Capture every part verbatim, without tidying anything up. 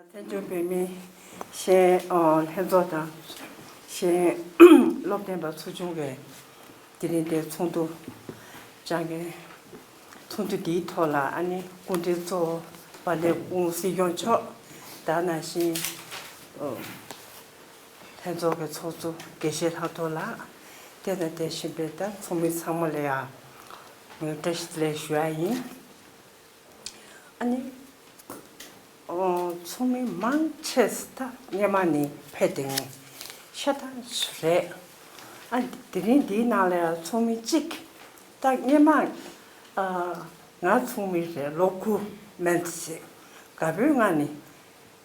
བཙན་བྱོལ་བོད་མིའི་ཤེས་ཡོན་ལྷན་ཚོགས་དང་ཤེས་ཡོན་སློབ་སྟོན་པ་ཚོགས་ཆུང་གིས་དེ་རིང་འདིར་ཚོགས་འདུ་བཅར་མཁན། ཚོགས་འདུ་འདིའི་ཐོག་ལ་ཨ་ནི་སྐུ་མགྲོན་གཙོ་བོ་དཔལ་ལྡན་སྐུ་ངོ་སྲིད་སྐྱོང་མཆོག་དང་ནང་བཞིན་ལྷན་ཚོགས་ཀྱི་ཚོགས་གཙོ་དགེ་བཤེས་ལྷག་རྡོར་ལགས། དེ་དང་དེ་བཞིན་པའི་ད་ཚོགས་མི་ཚང་མ་ལ་ཡང་ངས་བཀྲ་ཤིས་བདེ་ལེགས་ཞུ་ཡ་ཡིན། ཨ་ནི། ཨོ། ཚོགས་མི་མང་ཆེ་ད་སྔོན་མ་ནས་ཕེབས་བསྡད་མཁན་ཤ་སྟག་རེད། ཨ། དེ་རིང་འདིའི་ནང་ལ་ཡང་ཚོགས་མི་གཅིག་ད་སྔོན་མ་ཨ་ང་ཚོགས་མི་རེད། ལོ་དགུ་མན་ཙམ་ཞིག་དགའ་པོའི་ངང་ནས་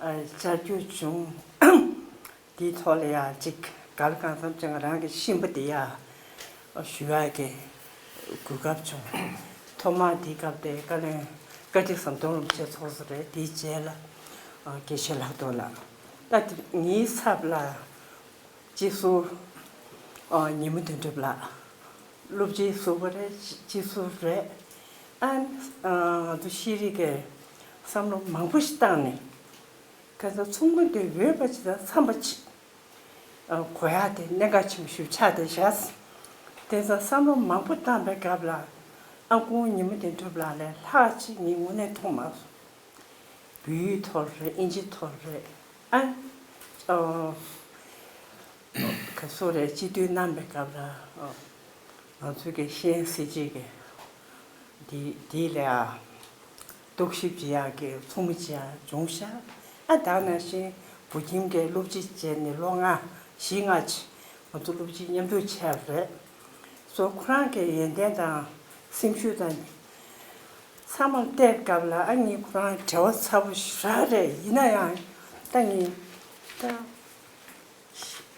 ཨ་བཅར་རྒྱུ་བྱུང་། དེའི་ཐོག་ལ་ཡང་ཅིག་ག་ལ་གང་འཚམ་ཅིག་ང་རང་གི་གཤིན་པོ་དེ་ཡ་ཞུ་ཡག་གི་གོ་སྐབས་བྱུང་། ཐོག་མར་དེའི་སྐབས་དེ་བཀའ་བློན་བཀའ་ཁྲི་ཟམ་གདོང་རིན་པོ་ཆེ་ཚོགས་གཙོ་རེད། དེའི་རྗེས་ལ་དགེ་བཤེས་ལྷག་རྡོར་ལགས། ད་དེ་ངའི་ཚབ་ལ་སྤྱི་ཟུར་ཉི་མ་དོན་གྲུབ་ལགས། སློབ་སྤྱི་ཟུར་པ་རེད། སྤྱི་ཟུར་རེད། ཨ་ང་ཚོ་ཤེས་རིག་གི་བསམ་བློ་མང་པོ་ཞིག་བཏང་ནས། ཁ་སང་ཚོགས་འདུ་འདི་འོས་པ་ཅིག་དང་འཚམས་པ་ཅིག་གོ་ཡག་དེ་གནད་འགག་ཆེན་པོ་ཞིག་ཆགས་བསྡད་བཞག་དེང་སང་བསམ་བློ་མང་པོ་བཏང་པའི་སྐབས་ལ་ཨ་སྐུ་ངོ་ཉི་མ་དོན་གྲུབ་ལགས་ལས་ལྷག་ཅིག་ངས་དངོས་གནས་མཐོང་མ་སོང་། བོད་ཡིག་ཐོག་རེད། ཨིན་ཇི་ཐོག་རེད། ཨ་ཨོ་ག་སོ་རེད། སྤྱི་འཐུས་གནང་པའི་སྐབས་ལ་ཨོ་ང་ཚོའི་གི་ཤེས་ཡོན་སྲིད་སྤྱི་གི་འདི་འདི་ལ་ཨ་རྟོག་ཞིབ་བྱེད་ཡག་གི་ཚོགས་མི་བྱེད་ཡག་བྱུང་ཤག་ཨ་ད་ནང་བཞིན་བོད་ཁྱིམ་གྱི་སློབ་སྤྱི་བྱས་ནས་ལོ་ལྔ་བཞི་ལྔ་ཅིག་ང་ཚོ་སློབ་སྤྱི་མཉམ་དུ་བྱས་པ་རེད། སོ་ཁོ་རང་གི་ཡོན་ཏན་དང་སེམས་ཤུགས་དང་ཚང་མར་བལྟས་སྐབས་ལ་ཨ་ནི་ཁོ་རང་བྲེལ་བ་ཚ་པོ་ཞེ་དྲག་རེད། ཡིན་ན་ཡང་ད་ངས་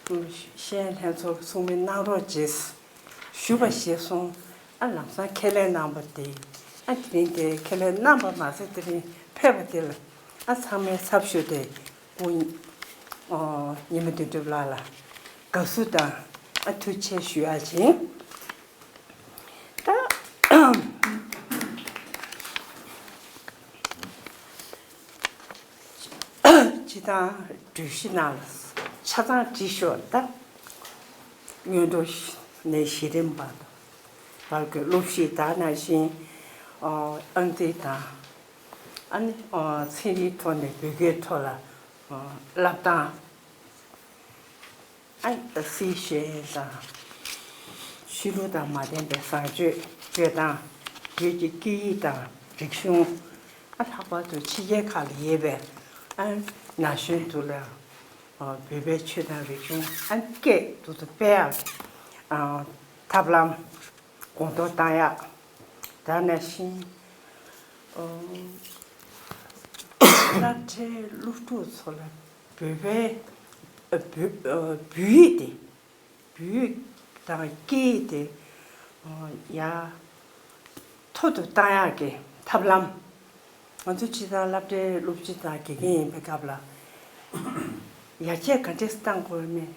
ད། ཤེས་ཡོན་ལྷན་ཚོགས་ཀྱི་ཚོགས་མི་གནང་རོགས་བྱེད་ཞུས་པ་ཞེས་གསུངས། ཨ་ལམ་སང་ཁས་ལེན་གནང་པ་དེ། ཨ་དེ་རིང་དེ་ཁས་ལེན་གནང་པ་མ་ཟད་དེ་རིང་ཕེབས་པ་དེ་ལ་ཨ་ཚང་མའི་ཚབ་ཞུས་ཏེ་སྐུ་ངོ་ཉི་མ་དོན་གྲུབ་ལགས་ལ་དགའ་བསུ་དང་ཨ་ཐུགས་རྗེ་ཆེ་ཞུ་ཡག་བྱིན། ད། སྤྱི་བཏང་གྲོས་གཞི་ནང་ལ་ཆ་ཚང་བྲིས་ཤོག་ད། སྔོན་འགྲོ་ནས་གཞི་རིམ་བར་དུ་བར་གྱི་སློབ་གཞི་དག་ནང་བཞིན་ཨང་རྩིས་དང་ཨ་ནི་ཚན་རིག་ཐོག་ནས་བོད་སྐད་ཐོག་ལ་བསླབ་སྟངས། ཨ་སྲིད་ཞེས་དང་། ཆོས་ལུགས་དང་མ་བརྟེན་པའི་བཟང་སྤྱོད་སྤྱོད་སྟངས། བོད་ཀྱི་སྐད་ཡིག་དང་རིག་གཞུང་། ཨ་ལྷག་པར་དུ་ཕྱི་རྒྱལ་ཁག་ལ་ཡོད་པའི་ཨ་ན་གཞོན་དུ་ལ་བོད་པའི་ཆོས་དང་རིག་གཞུང་ཨ་སྐད་དུ་དུ་སྤེལ་ཡག་ཨ་ཐབས་ལམ་གོང་མཐོར་བཏང་ཡག་ད་ནང་བཞིན་སློབ་གྲྭའི་སློབ་ཕྲུག་ཚོ་ལ་བོད་པའི་ཨ་བོད་ཨ་བོད་ཡིག་དེ་བོད་ཡིག་དང་སྐད་ཡིག་དེ་ཡར་མཐོ་དུ་བཏང་ཡག་གི་ཐབས་ལམ། ང་ཚོ་སྤྱིར་བཏང་སློབ་གྲྭའི་སློབ་སྤྱི་དང་དགེ་རྒན་ཡིན་པའི་སྐབས་ལ་ཡར་རྒྱས་ག་འདྲས་བཏང་དགོས་མིན་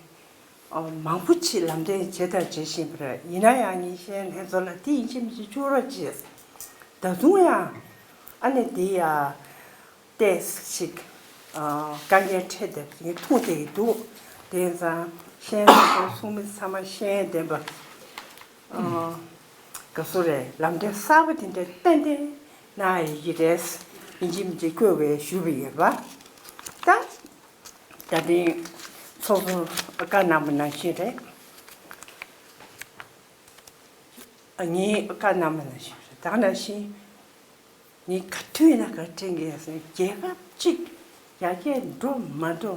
མང་པོ་ཅིག་ལམ་སྟོན་བྱས་དང་བྱེད་བཞིན་པ་རེད། ཡིན་ན་ཡང་ངས་ཤེས་ཡོན་ལྷན་ཚོགས་ལ་དེ་ཡིན་གཅིག་མིན་གཅིག་བཅུག་རོགས་གྱིས། ད་དུང་ཡང་ཨ་ནི་དེ་ཡ། ཏོག་ཙམ་ཞིག་དཀའ་ངལ་འཕྲད་བསྡད་པ་ངས་མཐོང་བསྡད་ཀྱི་འདུག་དེང་སང་ཤེས་ཡོན་ལྷན་ཚོགས་ཚོགས་མི་ཚང་མ་ཤེས་ཡོན་ལྡན་པ་ག་ཚོད་རེད། ལམ་སྟོན་གསར་པ་དེ་འདྲ་ཏན་ཏན་གནང་ཡོད་ཀྱི་རེད། ཡིན་གཅིག་མིན་གཅིག་བསྐྱོད་དགོས་ཞུས་པ་ཡོད་པ། ད་ད་ཐེངས་ཚོགས་གཙོས་བཀའ་གནང་བ་ནང་བཞིན་རེད། ངས་བཀའ་གནང་བ་ནང་བཞིན་རེད། ད་ག་ནང་བཞིན། ངས་ག་དུས་ཡིན་ན་ག་དྲན་གྱི་ཡོད་ཟེར་ན་རྒྱལ་ཁབ་གཅིག་ཡར་རྒྱས་འགྲོ་མ་འགྲོ།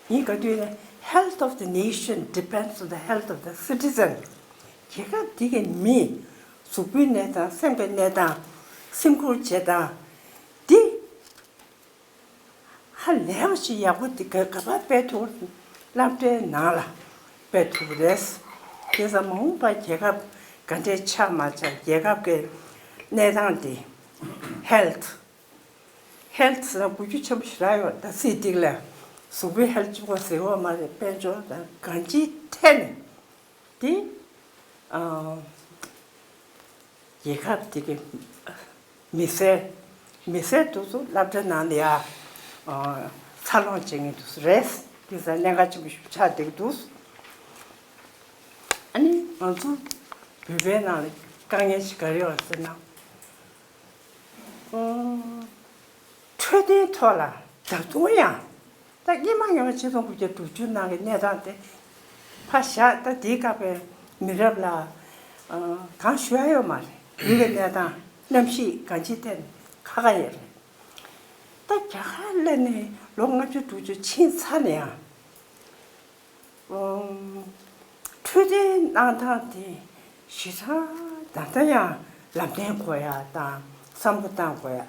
ངས་ག་དུས་ཡིན་ན། Health of the nation depends on the health of the citizen. རྒྱལ་ཁབ་འདི་གི་མི་གཟུགས་པོའི་གནས་སྟངས། སེམས་ཀྱི་གནས་སྟངས། སེམས་ཁུར་བྱེད་སྟངས་འདི་ཧ་ལས་པ་ཞིག་ཡག་པོ་འདི་ག་ག་པར་སྤེལ་ཐུབ། སློབ་གྲྭའི་ནང་ལ་སྤེལ་ཐུབ་ཀྱི་རེད། དེ་ཙམ་མ་འོངས་པར་རྒྱལ་ཁབ་ག་འདྲས་ཆགས་མ་ཆགས། རྒྱལ་ཁབ་ཀྱི་གནས་སྟངས་དེ། Health Health ཟེར་ན་གོ་རྒྱུ་ཆེན་པོ་ཞེ་དྲག་ཡོད། ད་ཚེ་འདི་ལ་གཟུགས་པོའི་ཧེལ་ཐི་གཅིག་པོ་ཟེར་བ་མ་རེད། དཔལ་འབྱོར་དང་གང་ཅིའི་ཐད་ནས་དེ་ཨ་རྒྱལ་ཁབ་དེ་གི་མི་སེར་མི་སེར་དེ་ཚོ་སློབ་གྲྭ་ནང་ལ་ཡ་ཨ་ཚ་ འཚར་ལོངས་བྱེད་མཁན་དུ་རེད། དེ་ཚོ་གནད་འགག་ཆེན་པོ་ཞིག་ཆགས་བསྡད་ཀྱི་འདུག་ཨ་ནི་ང་ཚོ་བོད་པའི་ནང་ལ་དཀའ་ངལ་ཞིག་ག་རེ་ཡོད་ཟེར་ན། འཕྲོད་བསྟེན་ཐོག་ལ་ད་དུང་ཡང་ད་སྔོན་མ་ཡོང་ཆིག་སྟོང་དགུ་བརྒྱ་དྲུག་ཅུ་ནང་གི་གནས་སྟངས་དེ་ཕར་བཞག་ད་དེའི་སྐབས་པའི་མི་རབས་ལ་གང་ཞུ་ཡ་ཡོད་མ་རེད། ཡུལ་གྱི་གནས་སྟངས་གནམ་གཤིས་གང་ཅིའི་ཐད་ནས་ཁག་ཁག་ཡོད་རེད། ད་རྒྱ་གར་སླེབས་ནས་ལོ་ལྔ་བཅུ་དྲུག་ཅུ་ཕྱིན་ཚར་ནས་ཡང་འཕྲོད་བསྟེན་གནང་སྟངས་དེ་ཞེ་དྲག་ད་ལྟ་ཡང་ལམ་སྟོན་དགོས་ཡ་དང་བསམ་བློ་བཏང་དགོས་ཡ།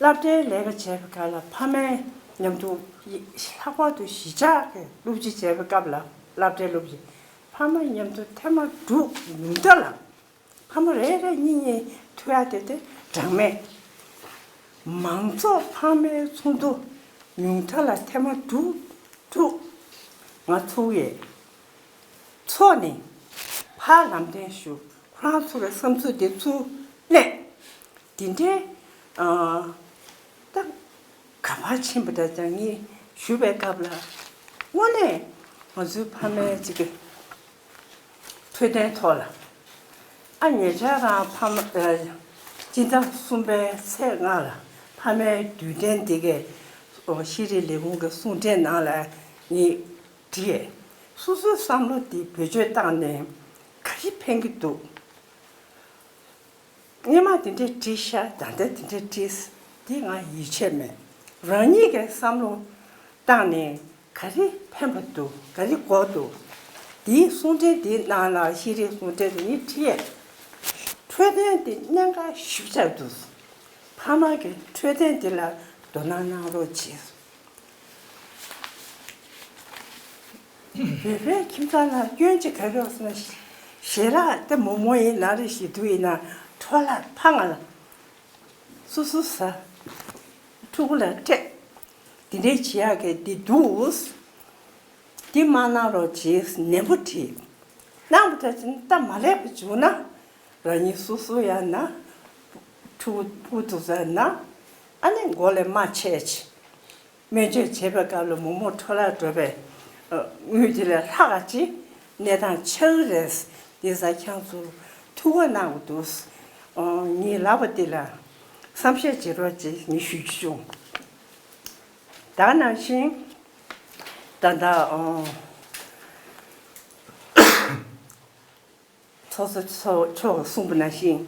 སློབ་གྲྭའི་ལས་ཀ་བྱེད་པའི་སྐབས་ལ་ཕ་མའི་མཉམ་དུ་ལྷག་པར་དུ་གཞིས་ཆགས་ཀྱི་སློབ་སྤྱི་བྱེད་པའི་སྐབས་ལ་སློབ་གྲྭའི་སློབ་སྤྱི་ཕ་མའི་མཉམ་དུ་ཐེངས་མ་དྲུག་ཉུང་མཐའ་ལ་ཕ་མ་རེ་རེ་གཉིས་གཉིས་ཐུག་ཡ་དེ་དེ་གྲངས་མེད། མང་ཚོགས་ཕ་མའི་ཚོགས་འདུ་ཉུང་མཐའ་ལ་ཐེངས་མ་དྲུག་དྲུག་ང་ཚོ་ཡས་ཚོགས་ནས་ཕར་ལམ་སྟོན་ཞུ། ཁོ་རང་ཚོ་གི་བསམ་ཚུལ་དེ་ཚུར་གླེང་། དེ་འདྲའི་ད་ག་པར་ཕྱིན་པ་འདྲ་ཀྱང་ངས་ཞུ་བའི་སྐབས་ལ་དངོས་གནས་ང་ཚོའི་ཕ་མའི་ཅིག་གི་འཕྲོད་བསྟེན་ཐོག་ལ་ཨ་ཉེ་ཆར་རང་ཕ་མ་སྤྱི་ཟླ་གསུམ་པའི་ཚེས་ལྔ་ལ་ཕ་མའི་དུས་དྲན་འདི་གའི་ཤེས་རིག་ལས་ཁུངས་ཀྱི་གསུང་འཕྲིན་ནང་ལ་ངས་བྲིས། སོ་སོའི་བསམ་བློ་འདི་བེད་སྤྱོད་བཏང་ནས་ག་རེ་ཕན་གྱི་འདུག་སྔོན་མ་དེ་འདྲས་བྲིས་ཤག་ད་ལྟ་དེ་འདྲས་བྲིས། དེ་ང་ཡིད་ཆེས་མེད། རང་ཉིད་ཀྱིས་བསམ་བློ་བཏང་ནས་ག་རེ་ཕན་པ་འདུག་ག་རེ་དགོས་འདུག་དེའི་གསུང་འཕྲིན་དེའི་ནང་ལ་ཤེས་རིག་གསུང་འཕྲིན་དེ་ངས་བྲིས། འཕྲོད་བསྟེན་དེ་གནད་འགག་ཞེ་པོ་ཆགས་འདུག་ཕ་མ་གིས་འཕྲོད་བསྟེན་དེ་ལ་དོ་སྣང་གནང་རོགས་གྱིས། བོད་པའི་ཁྱིམ་ཚང་ལ་སྐྱོན་ཅིག་ག་རེ་ཡོད་ཟེར་ན། ཞལ་ལག་དེ་མོག་མོག་ཡིན་ན་རེ་ཞིག་འདུག་ཡིན་ན་འཕྲོ་བརླག་ཕ་ང་ལ་སོ་སོ་ཟ། ཕྲུ་གུ་ལ་སྤྲད། དེ་འདྲའི་བྱེད་ཡག་གི་འདི་འདུག་འདི་མ་གནང་རོགས་བྱེད་ནན་པོ་བྲིས། གནང་བ་འདྲ་བྱས་ན་ད་མ་ལེགས་པ་བྱུང་ན་རང་ཉིད་སོ་སོ་ཡང་ན་ཕྲུ་གུ་ཕྲུ་གུ་འདུག་ཟེར་ན་ཨ་ནི་མགོ་ལས་མ་ཆད་ཅིག་སྨན་བཅོས་བྱེད་པའི་སྐབས་ལ་མོག་མོག་འཕྲོ་བརླག་འགྲོ་བའི་དངུལ་དེ་ལས་ལྷག་ག་ཅིག་གནས་སྟངས་ཆགས་ཀྱི་རེད། དེ་ས་ཁྱང་ཚོར་ཐུགས་ཁུར་གནང་དགོས་འདུག་ངའི་ལབ་པ་དེ་ལ་བསམ་ཤེས་བྱེད་རོགས་ཅེས་ངས་ཞུ་རྒྱུ་བྱུང་། ད་ནང་བཞིན་ད་ལྟ་ཚོགས་གཙོ་མཆོག་གིས་གསུངས་པ་ནང་བཞིན།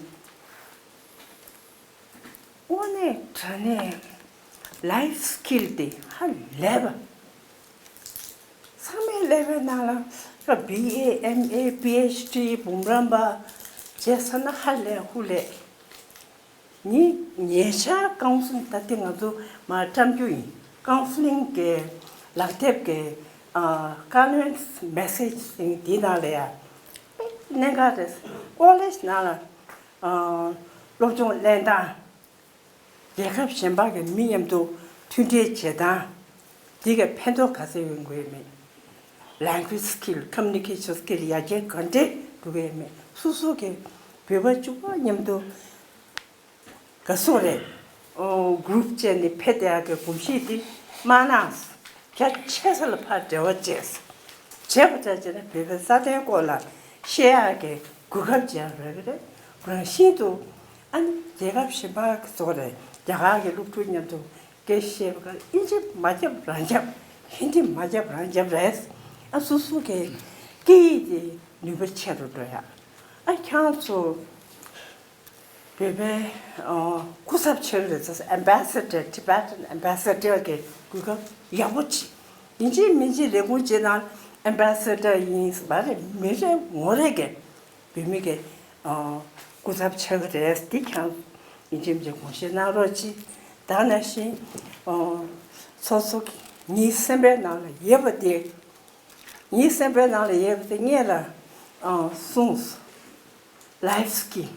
དངོས་གནས་དྲང་གནས་life skill དེ་ཧ་ལས་པ། ཚང་མས་ཀླད་པའི་ནང་ལ་B A M A P H D འབུམ་རམས་པ་བྱས་ཚར་ན་ཧ་ལས་ཧུ་ལས། ངས་ཉེ་ཆར་ཀའུན་སི་ལིང་ད་ལྟ་ང་ཚོ་མར་བཀྲམ་རྒྱུ་ཡིན། ཀའུན་སི་ལིང་གི་ལག་དེབ་ཀྱི་ཨ་བཀའ་བློན་མེ་སེ་ཇི་ཟིན་འདི་ནང་ལ་ཡ་དཔེ་གནད་འགག་རེད། ཀོ་ལེཇ་ནང་ལ་ཨ་སློབ་སྦྱོང་ལེན་སྟངས། རྒྱལ་ཁབ་གཞན་པ་གི་མི་མཉམ་དུ་མཐུན་འབྲེལ་བྱེད་སྟངས། འདི་ག་ཕན་ཐོགས་ག་ཚོད་ཡོང་དགོས་མེད། Language skill, communication skill ཡར་རྒྱས་ག་འདྲས་འགྲོ་གི་མེད། སོ་སོ་གི་བོད་པ་གཅིག་པ་མཉམ་དུ་ག་སོ་རེད། ཨོ་གུ་རུབ་བྱས་ནས་ཕེབས་བསྡད་ཡག་གི་གོམས་གཤིས་འདི་མ་གནང་། རྒྱ་ཆེ་ས་ལ་ཕར་འབྲེལ་བ་བྱས། བྱས་པ་ཙམ་བྱས་ན་བོད་པའི་རྩ་དོན་སྐོར་ལ་བཤད་ཡག་གི་གོ་སྐབས་ཅིག་ཡང་རག་གི་རེད། རང་བཞིན་དུ་ཨ་ནི་རྒྱལ་ཁབ་གཞན་པ་གི་ཚོགས་རེད། རྒྱ་གར་གྱི་སློབ་ཕྲུག་མཉམ་དུ་སྐད་བཤད་པ་ག་ཨིན་ཇི་མ་རྒྱབ་རང་རྒྱབ། ཧིན་དི་མ་རྒྱབ་རང་རྒྱབ་རེད། ཨ་སོ་སོ་གི་སྐད་ཡིག་དེ་ནུས་པ་ཆེ་རུ་འགྲོ་ཡག་ཨ་ཁྱེད་རང་ཚོ་བོད་པའི་ཨ་སྐུ་ཚབ་ཆེ་རུ་རེད་ཟེར། Ambassador, Tibetan Ambassador གི་གོ་སྐབས་ཡག་པོ་ཅིག་ཡིན་གཅིག་མིན་གཅིག་ལས་ཁུངས་ཅིག་ནང་Ambassador ཡིན་ཟེར་བ་རེད། མི་རེ་ངོ་རེ་གི་བོད་མི་གི་ཨ་སྐུ་ཚབ་ཆགས་ཀྱི་རེད། འདི་ཀྱང་ཡིན་གཅིག་མིན་གཅིག་དགོངས་བཞེས་གནང་རོགས་གྱིས། ད་ནང་བཞིན་ཨ་སོ་སོ་གི་ངའི་སེམས་པའི་ནང་ལ་ཡོད་པ་དེ། ངའི་སེམས་པའི་ནང་ལ་ཡོད་པ་དེ་སྔོན་ལ་ཨ་གསུངས། Life skill,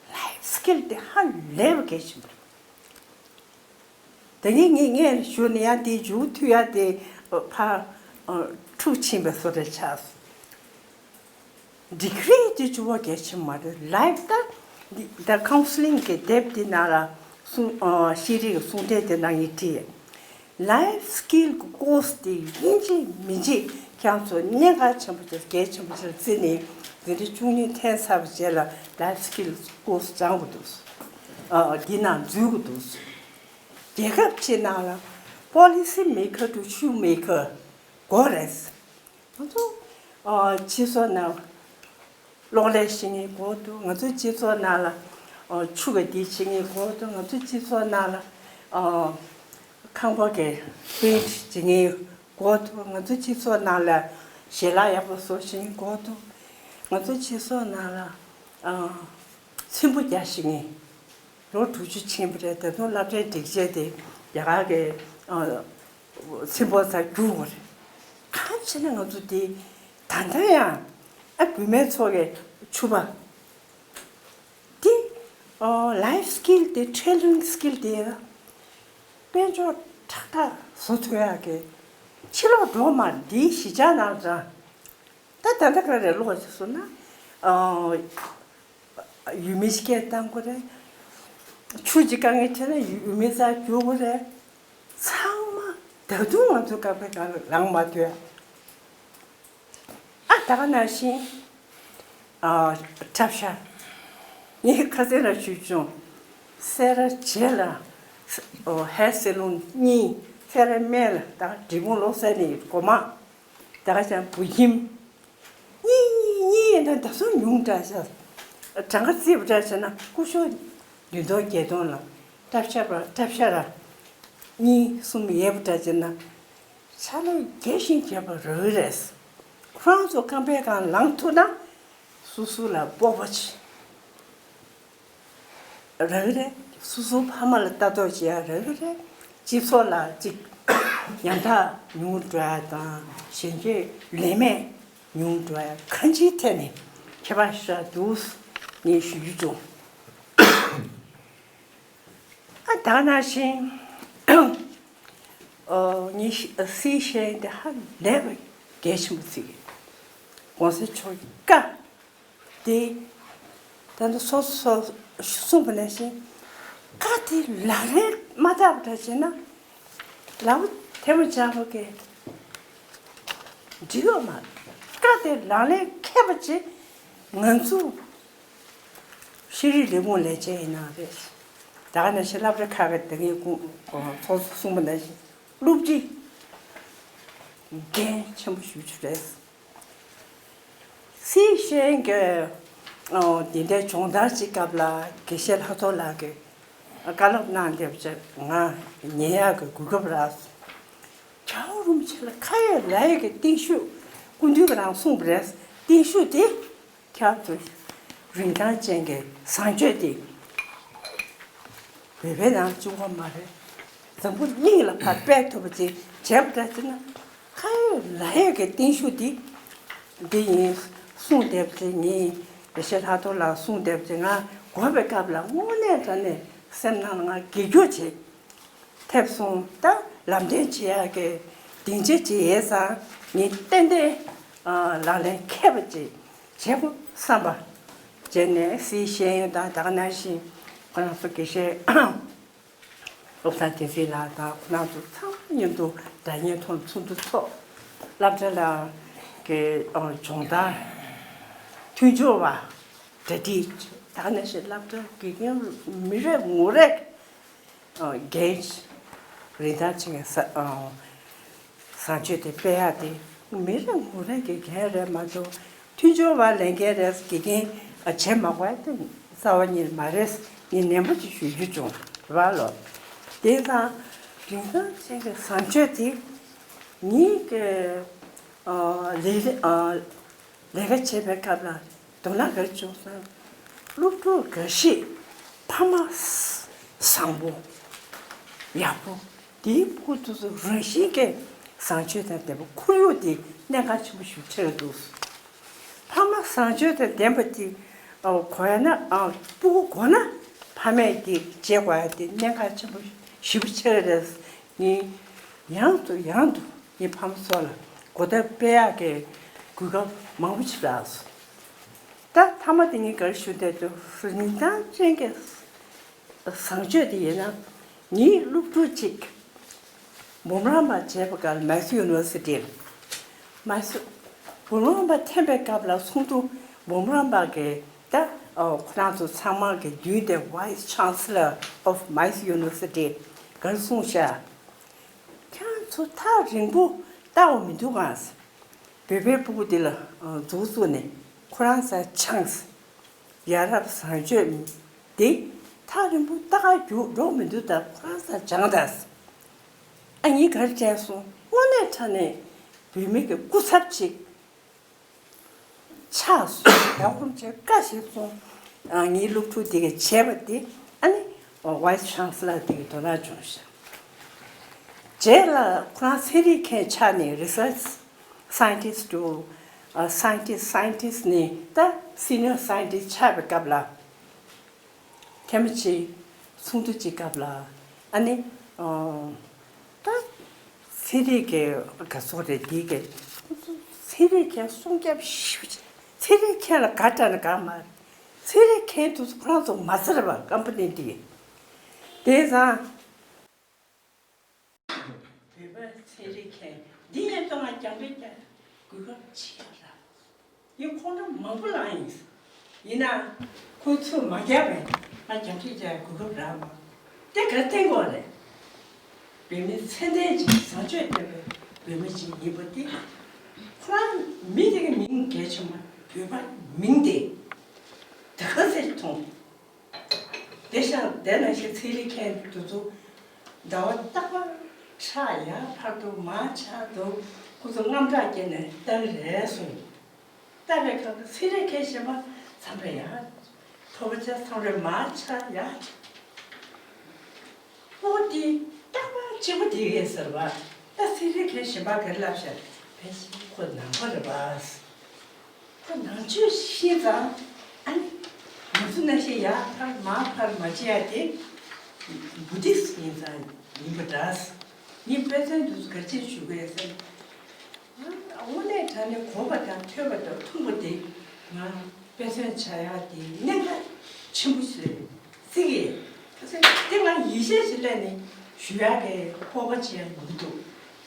life skill དེ་ཧ་ལས་པ་གལ་ཆེན་པོ་རེད། དེ་ནས་ངས་སྔོན་ཞུས་ནས་ཡང་དེའི་མཇུག་མཐུད་ཡ་དེ་ཕར་འཁྲུག་ཕྱིན་པའི་བཟོ་འདྲ་ཆགས་སོང་། ཌི་གི་རི་དེ་བཅུ་བ་གལ་ཆེན་མ་རེད། ལའིབ་ད་འདི་ད་ཀའུན་སི་ལིང་གི་དེབ་འདི་ནང་ལ་ གསུང་ཨ་ཤེས་རིག་གི་གསུང་འཕྲིན་དེ་ནང་ཡིན་བྲིས། Life skill གི་ཀོར་སི་དེ་ཡིན་གཅིག་མིན་གཅིག་ཁྱེད་ཚོ་གནད་འགག་ཆེན་པོ་ཅིག་གལ་ཆེན་པོ་ཅིག་བརྩིས་ནས་འཛིན་གྲྭ་བཅུ་གཉིས་འཐེན་ཚར་བའི་རྗེས་ལ་Life skill ཀོར་སི་སྦྱང་དགོས་འདུག་ཨ་འདི་ནང་འཛུལ་དགོས་འདུག་རྒྱལ་ཁབ་ཕྱི་ནང་ལ་policy maker to shoe maker དགོས་རེད། ང་ཚོ་ཨ་སྤྱི་ཚོགས་ནང་གློག་ཀླད་ཤེས་མཁན་དགོས་འདུག་ང་ཚོའི་སྤྱི་ཚོགས་ནང་ལ་ཨ་ཆུ་ག་འདི་བྱེད་མཁན་དགོས་འདུག་ང་ཚོའི་སྤྱི་ཚོགས་ནང་ལ་ཨ་ཁང་པ་གི་པེན་ཊི་བྱེད་མཁན་དགོས་འདུག་ང་ཚོའི་སྤྱི་ཚོགས་ནང་ལ་ཞལ་ལག་ཡག་པོ་བཟོ་བྱེད་མཁན་དགོས་འདུག་ང་ཚོའི་སྤྱི་ཚོགས་ནང་ལ་ཨ་ཚོན་པོ་རྒྱག་ཤེས་མཁན། ལོ་དྲུག་ཅུ་ཕྱིན་པ་རེད། ད་དུང་སློབ་གྲྭའི་སྒྲིག་ཆས་དེ་རྒྱ་གར་གྱི་ཨ་ཚོན་པོ་ཚ་བསྒྱུར་དགོས་རེད། གང་བྱས་ན་ང་ཚོ་དེ་ད་ལྟ་ཡང་ཨ་བུད་མེད་ཚོ་གི་ཕྱུ་པ་དེ་ཨ་life skill དེ་tailoring skill དེ་དཔལ་འབྱོར་ཁྲག་ཁྲག་བཟོ་ཐུབ་ཡག་གི་ཕྱི་ལོགས་འགྲོ་མ་འདིའི་གཞིས་ཆགས་ནང་ཙང་། ད་ད་ལྟ་ག་རེ་ལོག་ཅིག་སོང་ན། ཨ་ཡུལ་མི་སྐད་བཏང་དགོས་རེད། ཆུ་ཅིག་དཀའ་ངལ་འཕྲད་ན་ཡུལ་མི་རྩར་རྒྱུག་དགོས་རེད། ཚང་མ་ད་དུང་ང་ཚོ་སྐབས་ཀྱི་སྒང་ལ་ལངས་མ་ཐུབ། ཨ་ད་ག་ནང་བཞིན་ཨ་འཁྲབ་ཤ། ངས་ཁ་སང་ལ་ཞུས་བྱུང་། སེ་ར་བྱེས་ལ་ཨོ་ཧེར་སེ་ལུན་གཉིས། སེ་ར་སྨད་ལ་ད་འབྲས་སྤུངས་ལོ་གསར་ནས་སྒོ་མང་། ད་ག་ཅང་བུ་ཁྱིམ། གཉིས་གཉིས་གཉིས་ཡིན་ན་ད་སོ་ཉུང་དྲགས་ཤག་གྲངས་ཀ་རྩིས་པ་འདྲ་བྱས་ན་སྐུ་ཞབས་བདུན་སྟོང་བརྒྱད་སྟོང་ལ་འཁྲབ་ཤ་པ་འཁྲབ་ཤ་ར་གཉིས་གསུམ་ཡོད་པ་འདྲ་བྱས་ན་ཕྱག་ལས་རྒྱས་ཤིང་རྒྱས་པ་རག་གི་རེད། ཁོ་རང་ཚོ་རྐང་པའི་སྒང་ལངས་ཐུབ་ན་སོ་སོ་ལ་སྤོབས་པ་ཆེ། རང་རེད། སོ་སོའི་ཕ་མ་ལ་ལྟ་རྟོག་བྱེད་ཡ་རང་རེད། སྤྱི་ཚོགས་ལ་གཅིག་ཉམ་ཐག་ཉུང་འགྲོ་ཡ་དང་གཞོན་སྐྱེས་ལས་མེད་ཉུང་འགྲོ་ཡ་གང་ཅིའི་ཐད་ནས་ཁྱད་པར་ཞེ་དྲག་འདུག་ངས་ཞུ་རྒྱུ་བྱུང་། ཨ་ད་ནང་བཞིན་ཨོ་ངས་སྲིད་ཤེས་འདི་ཧ་ལས་པ་གལ་ཆེན་པོ་བརྩི་གི། གོང་ས་མཆོག་གི་བཀའ། དེ། ད་ནི་སོ་སོ་གསུངས་པ་ནང་བཞིན། བཀའ་དེ་ལག་ལེན་མ་བསྟར་བ་འདྲ་བྱས་ན། ལག་པ་ཐལ་མོ་སྦྱར་བ་གི་འགྲིག་ཡོད་མ་རེད། བཀའ་དེ་ལག་ལེན་འཁེལ་བ་ཅིག་ང་ཚོ་ཤེས་རིག་ལས་ཁུངས་ལས་བྱེད་ཡིན་ན་རེད། ད་ག་ནང་བཞིན་སློབ་གྲྭ་ཁག་གི་དེ་གའི་ཀུན་སོ་སོ་གསུངས་པ་ནང་བཞིན། སློབ་སྤྱི་འགན་ཆེན་པོ་ཞེ་པོ་ཅིག་རེད། སྲིད་ཤེས་ཀྱི་འདི་འདྲའི་སྦྱོང་བརྡར་ཅིག་སྐབས་ལ་དགེ་བཤེས་ལྷག་རྡོར་ལགས་ཀྱིས་བཀའ་སློབ་གནང་བསྡད་པ་ཅིག་ང་ཉན་ཡག་གི་གོ་སྐབས་རག་སོང་། རྒྱལ་བ་རིན་པོ་ཆེ་ལ་ཁ་ཡོད་ལག་ཡོད་ཀྱི་བརྟན་བཞུགས། སྐུ་མདུན་གྱིས་རང་གསུངས་པ་རེད། བརྟན་བཞུགས་དེ། ཁྱེད་ཚོ་རིན་ཐང་ཅན་གྱི་བཟང་སྤྱོད་དེ་བོད་པའི་ནང་བཅུག་གི་མ་རེད། འཛམ་བུ་གླིང་ལ་ཕར་སྤེལ་ཐུབ་པ་ཅིག་བྱས་པ་འདྲ་བྱས་ན་ཁ་ཡོད་ལག་ཡོད་ཀྱི་བརྟན་བཞུགས་དེ་འདི་ཡིན་གསུངས་བསྡད་པ་ཅིག་ངས་དགེ་བཤེས་ལྷག་རྡོར་ལགས་གསུངས་བསྡད་པ་ཅིག་ང་གོ་བའི་སྐབས་ལ་དངོས་གནས་དྲང་གནས་སེམས་ནང་ལ་ང་དགེ་སྐྱོ་བྱེད། ཐེབས་སོང་། ད་ལམ་སྟོན་བྱེད་ཡག་གི་སྡིངས་ཆ་ཅིག་ཡོད་ཙང་ངས་ཏན་ཏན་ལག་ལེན་འཁེལ་བ་ཅིག་བྱེད་དགོས་བསམ་པ་བྱས་ནས་སྲིད་ཤེས་ཡོན་དང་ད་ག་ནང་བཞིན་ཁོ་རང་ཚོ་དགེ་བཤེས་བློ་བཟང་བསྟན་འཛིན་ལགས་དང་ཁོ་རང་ཚོ་ཚང་མ་མཉམ་དུ་སྒྲ་སྙན་ཐོག་ཚོགས་འདུ་ཚོགས། སློབ་གྲྭ་ལ་གི་སྦྱོང་བརྡར་མཐུན་སྦྱོར་བ་གྲ་སྒྲིག་ད་ག་ནང་བཞིན་སློབ་གྲྭ་དགེ་རྒན་མི་རེ་ངོ་རེ། འགན་རིན་ཐང་ཆེ་བའི་བཟང་སྤྱོད་དེ་སྤེལ་ཡག་དེ་མི་རེ་ངོ་རེ་གི་འགན་རེད་མ་གཏོགས་མཐུན་སྦྱོར་བ་ལས་འགན་རེད་དགེ་རྒན་བྱེད་མ་དགོས་དེ་རྩ་བ་ཉིད་མ་རེད། ངས་ནན་པོ་ཅིག་ཞུ་རྒྱུ་བྱུང་རེད་བ་ལོ། དེ་དང་རིན་ཐང་ཆེ་བའི་བཟང་སྤྱོད་དེ་ངའི་གི་ལས་རིགས། ལས་ཀ་བྱེད་པའི་སྐབས་ལ་དོ་སྣང་ག་རེ་བྱུང་སོང་། སློབ་ཕྲུག་འགའ་ཤས་ཕ་མ་བཟང་པོ་ཡག་པོ་དེའི་སྤུ་གུ་དེ་ཚོ་རང་བཞིན་གྱིས་བཟང་སྤྱོད་དང་ལྡན་པ་ཁོར་ཡུག་དེ་གནད་འགག་ཆེན་པོ་ཞིག་ཆགས་འདུག་ཕ་མ་བཟང་སྤྱོད་དང་ལྡན་པ་དེ་གོ་ཡ་ན་སྤུ་གུ་གོ་ན་ཕ་མས་དེ་བྱེད་དགོས་ཡ་དེ་གནད་འགག་ཆེན་པོ་ཞེ་པོ་ཆགས་རེད། ངས་ཡང་དུ་ཡང་དུ་ངའི་ཕ་མ་ཚོ་ལ་གོ་བརྡ་སྤེལ་ཡག་གི་གོ་སྐབས་མང་པོ་ཞིག་རག་སོང་། ད་མཐའ་མ་དེ་ངས་ག་རེ་ཞུ་འདོད་འདུག་རིན་ཐང་ཅན་གྱི་ བཟང་སྤྱོད་དེ་ཡིན་ན། ངའི་སློབ་ཕྲུག་ཅིག་འབུམ་རམས་པ་བྱས་པའི་སྐབས་ལ་Massey University། Massey། འབུམ་རམས་པ་འཐེན་པའི་སྐབས་ལ་ཚོགས་འདུ། འབུམ་རམས་པ་གི་ད་ཨོ་ཁོ་རང་ཚོ་ཚང་མ་གི་མདུན་དེ་Vice Chancellor of Massey University་གར་གསུངས་ཤག་ཁྱེད་རང་ཚོ་ཐག་རིང་པོ་ལྟ་བ་མི་འདུག་ག་བོད་པའི་སྤུ་གུ་འདི་ལ་མཛུབ་བཙུགས་ནས་ཁོ་རང་ཚོ་སྦྱངས། ཡ་རབས་བཟང་སྤྱོད་འདི་ཐག་རིང་པོ་ལྟ་ག་རྒྱུགས་འགྲོ་མི་འདུག་ད་ཁོ་རང་ཚོ་སྦྱངས་ད། ཨ་ནི་ག་རེ་དྲན་སོང་། དངོས་གནས་དྲང་གནས་བོད་མི་གི་སྐུ་ཚབ་ཅིག་ཆགས་སོང་། ཡག་པོ་བྱས་བཀའ་ཞིག་སོང་། ཨ་ངའི་སློབ་ཕྲུག་དེ་གིས་བྱས་པ་དེ་ཨ་ནི་Vice Chancellor་དེ་གིས་དོ་སྣང་བྱུང་ཤག་རྗེས་ལ་ཁོ་རང་ཚན་རིག་མཁན་ཆགས་ནས་Research Scientist དུ། ཨ་Scientist Scientist ནས་ད་Senior Scientist་ཆགས་པའི་སྐབས་ལ། ཐེངས་མ་གཅིག་ཚོགས་འདུ་གཅིག་སྐབས་ལ་ཨ་ནི་ཨ་ད་ཚན་རིག་གི་ག་ཚོད་རེད་འདི་གི་ཚན་རིག་མཁན་སྲུང་སྐྱོབ་ཞེ་པོ་ཅིག་ཚན་རིག་མཁན་ལ་དགའ་དྲགས་ན་དགའ་མ་རེད། ཚན་རིག་མཁན་དེ་ཚོ་ཁོ་རང་ཚོ་མ་ཚར་བ་ཀམ་པ་ནི་འདི་དེང་སང་། བོད་པ་ཚན་རིག་མཁན་འདི་ཡན་ཏོ་ང་རྒྱང་འཕྲིན་རྒྱག་གོ་སྐབས་ཆེ་བ་རག་ཡིན་ཁོང་ཁྲོ་མང་པོ་ལངས་ཡིན། ཡིན་ན་ཁོ་ཚོས་མ་རྒྱག་པས་ང་རྒྱང་འཕྲིན་རྒྱག་གོ་སྐབས་རག་མ། དེ་ག་བསྟན་དགོས་རེད། བོད་མི་ཚད་ལྡན་ཅིག་བཟང་སྤྱོད་ལྡན་པའི་བོད་མི་ཅིག་ཡིན་པ་དེ། ཁོ་རང་མི་དེ་གི་མིང་གལ་ཆེན་པོ་བོད་པ་མིང་དེ་དེ་ག་ཚད་མཐོང་། དེ་ཤ་དེ་ནང་བཞིན་ཚན་རིག་མཁན་དེ་ཚོ་ཟླ་བ་རྟག་པར་ཁྲག་ཡར་འཕར་འདུག་མར་ཆག་འདུག་ཁོ་ཚོ་དངངས་སྐྲག་སྐྱེས་ནས་ལྟ་གི་རེད་གསུངས། ལྟ་བའི་སྐབས་སུ་ཚན་རིག་མཁན་གཞན་པ་ཚང་མས་ཡར་ཐོབ་པ་ཆག་ཚང་མས་མར་ཆག་ཡར་ཆག་ཨོ་དེ་རྟག་པར་གཅིག་པ་དེ་ཡོད་ཟེར་བ། ད་ཚན་རིག་མཁན་གཞན་པ་ག་རེ་ལབ་ཤག་ཕལ་ཆེར་ཁོ་ནང་པ་རེད་པ། ཁོ་ནང་ཆོས་ཤེས་ཙང་ཨ་ནི་ང་ཚོ་ནང་བཞིན་ཡར་འཕར་མར་འཕར་མ་བྱེད་ཡ་དེ་བུ་དིསྟ་ཡིན་ཙང་ཡིན་པ་འདྲ། ངས་དཔེ་མཚོན་དུ་ག་རེ་ཞུ་དགོས་ཟེར་ན། དངོས་གནས་དྲང་གནས་གོ་བ་དང་ཐོས་པ་དང་མཐོང་བ་དེ་ང་དཔེ་མཚོན་བྱ་ཡ་དེ་གནད་འགག་ཆེན་པོ་ཞིག་རེད། ཚིག་གི་ཁ་སང་དེ་ང་ཡིད་ཆེས་ཞིག་སླེབས་ནས་ཞུ་ཡག་གི་སྤོབས་པ་ཅིག་ཡང་ཡོང་གི་འདུག་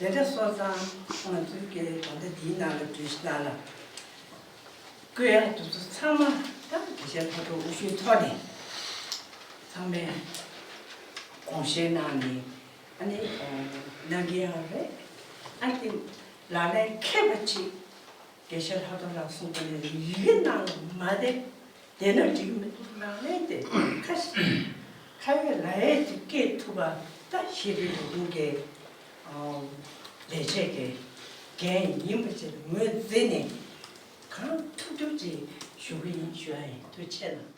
དེ་འདྲ་སོང་ཙང་ང་ཚོའི་གི་ད་ལྟ་འདིའི་ནང་ལ་གྲོས་གཞི་ནང་ལ་བཀོད་ཡག་དེ་ཚོ་ཚང་མ་ད་དགེ་བཤེས་ལྷག་པའི་དབུ་བཞུགས་ཐོག་ནས་ཚང་མས་དགོངས་བཞེས་གནང་ནས་ཨ་ནི་གནང་གི་ཡོད་རེད། ཨ་ནི་ལག་ལེན་འཁེལ་བ་ཅིག་དགེ་བཤེས་ལྷག་པ་ལགས་གསུངས་པ་ནི་ཡི་གེ་ནང་ལ་མ་བསྡད། བསྡད་ན་འགྲིག་གི་མི་འདུག་ནང་ལན་དེ་ཁ་ཤས་ཁ་ཡོད་ལག་ཡོད་ཀྱི་སྐད་ཐུབ་པ་ད་ཞེ་པོའི་ལས་ཁུངས་ཀྱི་ལས་བྱེད་ཀྱི་འགན་ཡིན་པ་ཅིག་ངོས་འཛིན་ནས་གང་ཐུབ་ཐུབ་ཅིག་ཞུ་གི་ཡིན་ཞུ་ཡ་ཡིན། ཐུགས་རྗེ་གནང་།